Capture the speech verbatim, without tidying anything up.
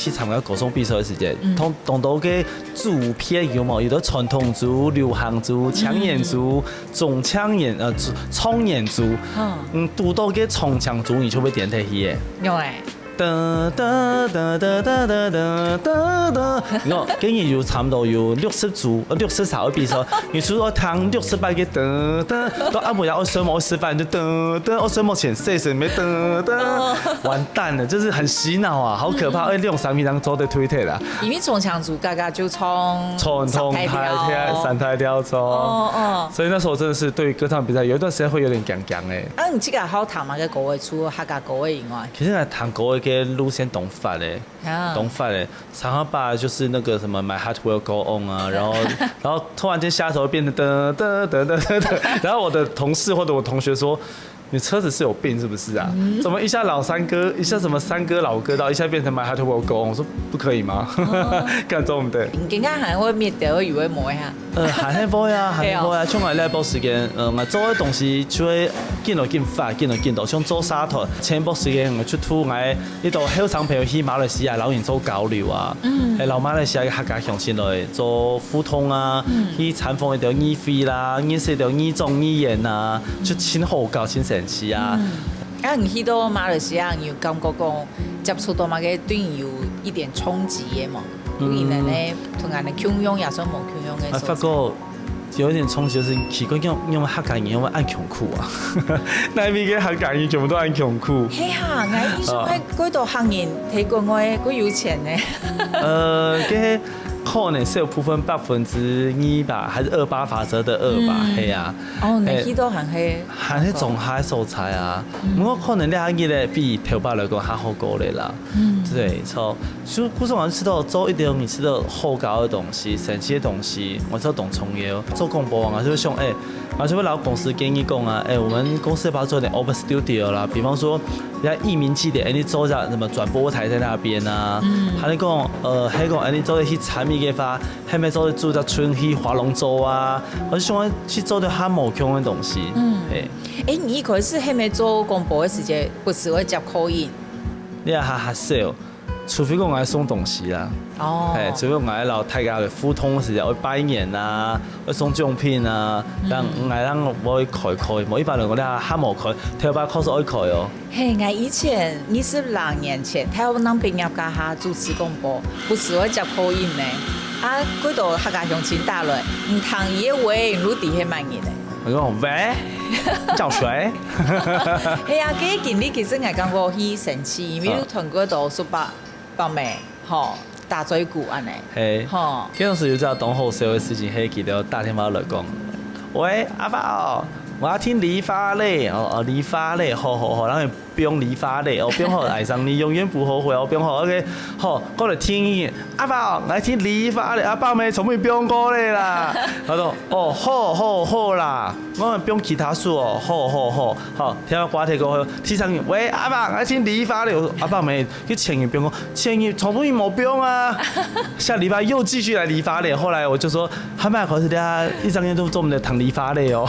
去參加歌唱比賽个時節，當當多个組別有無？有个傳統組、流行組、青年組、中青年呃中青年組，嗯，堵到个中青組你就會點忒去个。有欸。噠噠噠噠噠噠噠噠噠，你看，今年有差不多有六十組，呃，六十場个比賽，你除了聽六十擺个噠噠，到暗晡夜愛睡目愛食飯就噠噠，愛睡目前洗身要噠噠，完蛋了，就是很洗腦啊，好可怕！而且這種產品當中做得推推啦，因為中青組嘎嘎就唱傳統大調，三大調唱，哦哦，所以那時候真的是對於歌唱比賽有一段時間會有點緊張欸。啊，你這个好聽麼个歌會除了客家歌个以外？其實來聽歌个路線當闊欸，啊當闊欸。上下把就是那個什麼 My Heart Will Go On 啊，然後然後突然間下一首變成噔噔噔噔噔噔，然後我的同事或者我同學說。你車子是有病是不是啊？怎麼一下老山歌，一下什麼山歌老歌，到一下變成 My Heart Will Go On？我說不可以嗎？幹做毋得。你今天還會搣掉有的無个哈？呃，還係會啊，還係會啊。像𠊎這把時間，呃，𠊎做个東西就會緊來緊發，緊來緊多。像做沙團，前把時間𠊎出去，𠊎一兜後生朋友去馬來西亞，摎人做交流啊，嗯，還摎馬來西亞个客家鄉親來做互動啊，去參訪一兜議會啦，認識一兜議長議員啊，就盡好搞，盡神奇啊。啊，你去到馬來西亞，你有感覺講接觸到麼个對你有一點衝擊个無？有可能呢，同人个共樣也算無共樣个所在。啊，發覺有一點衝擊，就是奇怪，用用客家人用恁窮苦啊，哪位个客家人全部都恁窮苦？係啊，𠊎印象係幾多客人在國外幾有錢呢。呃，該可能少部分百分之二吧，還是二八法則的二吧，係啊。哦，你去到還係還係中下个所在啊。毋過可能這下日仔比頭擺來講較好過咧啦。嗯，對，所以故所𠊎試著做一點你試著好搞个東西，神奇个東西，𠊎試著當重要。做廣播啊，𠊎就會想，欸，𠊎就會摎公司建議講啊，欸，我們公司要不要做點open studio啦？比方說，人家藝名祭典，欸，你做一下什麼轉播台在那邊啊？還是講，呃，還有講，欸，你做一些產品開發，還沒做一隻春去划龍舟啊，𠊎就想要去做點較無共个東西。嗯，欸。欸，你一開始還沒做廣播个時節，不時會接call in？你也還還少。 除非講𠊎送東西啦。哦，係，除非𠊎摎大家个互動个時節，愛拜年啊，愛送獎品啊，但𠊎人會開call，無一般人講你還無開，頭擺確實愛開哦。係，𠊎以前二十零年前，大學畢業該下主持廣播，不時會接call in呢。啊，幾多客家鄉親打來，毋聽佢个話，你就知係麼人呢。𠊎講喂，你找誰？係啊，該經歷其實𠊎感覺當神奇，因為你同幾多叔伯 伯姆，吼，打嘴鼓恁仔。係，吼，該當時有隻當好笑个事情，係佢兜打電話來講，喂，阿爸哦，𠊎愛聽梨花淚，哦哦，梨花淚，好好好，然後放梨花淚，哦，放好，愛上你永遠不後悔，哦，放好，OK，好，過來聽一下，阿爸哦，𠊎愛聽梨花淚，啊，伯姆，全部放過咧啦。佢講，哦，好好好啦，𠊎放其他首哦，好好好，好，電話掛忒過後，第三遍，喂，阿爸，𠊎愛聽梨花淚，𠊎講，阿爸姆， 去千人放歌，千人全部無放啊。下禮拜又繼續來梨花淚，後來我就說，他們可是大家一張煙都做不得談梨花淚哦。